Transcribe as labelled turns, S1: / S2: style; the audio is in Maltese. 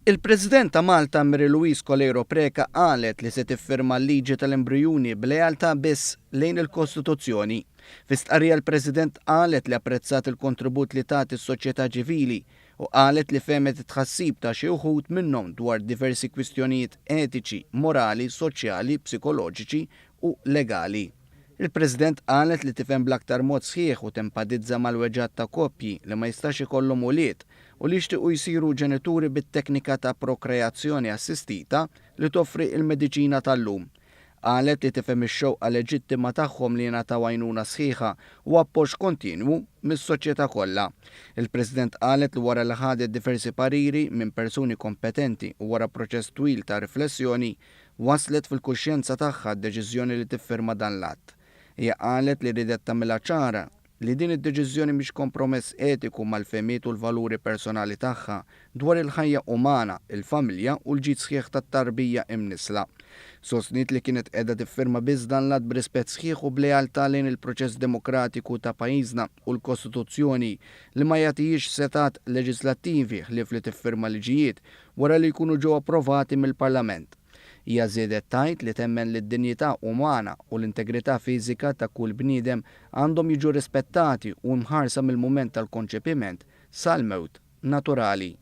S1: Il-President ta' Malta Mary Louise Coleiro Preca qalet li se tiffirma l-liġi tal-embrijuni b'lealtà biss lejn il-Kostituzzjoni. Fi stqarrija l-President qalet li apprezzat il-kontribut li tat is-soċjetà ċivili u qalet li fehmet it-tħassib ta' xi wħud minnhom dwar diversi kwistjonijiet etiċi, morali, soċjali, psikoloġiċi u legali. Il-President qalet li tifhem bl-aktar mod sħiħ u tempatizza mal-weġgħat ta' koppji li ma jistax ikollhom ulied u li jixtiequ jsiru ġenituri bit-teknika ta' prokreazzjoni assistita li toffri l-mediċina tal-lum. Qalet li tifhem ix-xewqa leġittima tagħhom li jingħataw għajnuna sħiħa u appoġġ kontinwu mis-soċjetà kollha. Il-President qalet li wara li ħadet diversi pariri minn persuni kompetenti u wara proċess twil ta' riflessjoni, waslet fil-kuxjenza tagħha d-deċiżjoni li tiffirma dan l-att. Hija qalet li riedet tagħmilha ċara li din id-deċiżjoni mhix kompromess etiku mal-fehmiet u l-valuri personali tagħha dwar il-ħajja umana, il-familja u l-ġid sħiħ tat-tarbija imnissla. Sostniet li kienet qiegħda tiffirma biss dan l-att b'rispett sħiħ u b'lealtà lejn il-proċess demokratiku ta' pajjiżna u l-Kostituzzjoni li ma jagħtihiex setgħat leġislattivi ħlief li tiffirma liġijiet wara li jkunu ġew approvati mill-Parlament. Hija żiedet tgħid li temmen li d-dinjità umana u l-integrità fiżika ta' kull bniedem għandhom jiġu rispettati u mħarsa mill-mument tal-konċepiment sal-mewt naturali.